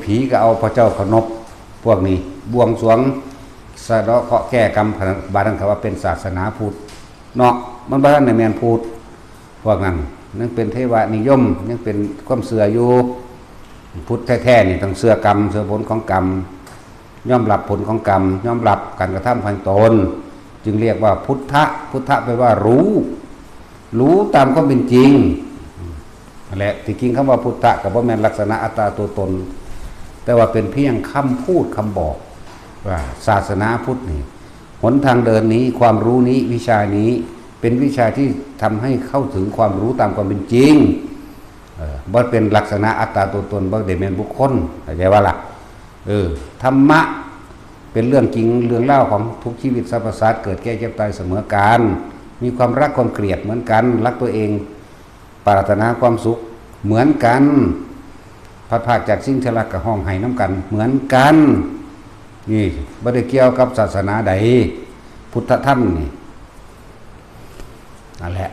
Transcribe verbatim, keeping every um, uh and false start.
ผีก็เอาพระเจ้าเคารพ พวกนี้บวงสรวงสะเดาะเคราะห์แก้กรรม บาดนั้นเขาว่าเป็นศาสนาพุทธเนาะ มันบ่ทันได้แม่นพุทธ พวกนั้นยังเป็นเทวนิยม ยังเป็นความเชื่ออยู่ พุทธแท้ๆนี่ต้องเชื่อกรรม เชื่อผลของกรรม ยอมรับผลของกรรม ยอมรับการกระทำของตน จึงเรียกว่าพุทธะ พุทธะแปลว่ารู้ รู้ตามความเป็นจริง นั่นแหละ ที่จริงคำว่าพุทธะก็บ่แม่นลักษณะอัตตาตัวตน แต่ว่าเป็นเพียงคำพูดคำบอก ว่าศาสนาพุทธนี่ หนทางเดินนี้ ความรู้นี้ วิชานี้ เป็นวิชาที่ทำให้เข้าถึงความรู้ตามความเป็นจริง เออ บ่เป็นลักษณะอัตตาตัวตน บ่ได้แม่นบุคคล เข้าใจว่าล่ะ เออ ธรรมะ เป็นเรื่องจริง เรื่องเล่าวของทุกชีวิตสรรพสัตว์ เกิดแก่เจ็บตายเสมอกัน มีความรักความเกลียดเหมือนกัน รักตัวเอง ปรารถนาความสุขเหมือนกัน พลัดพรากจากสิ่งที่รักก็ฮ้องไห้นำกันเหมือนกัน นี่บ่ได้เกี่ยวกับศาสนาใด พุทธธรรมนี่ นั่นแหละ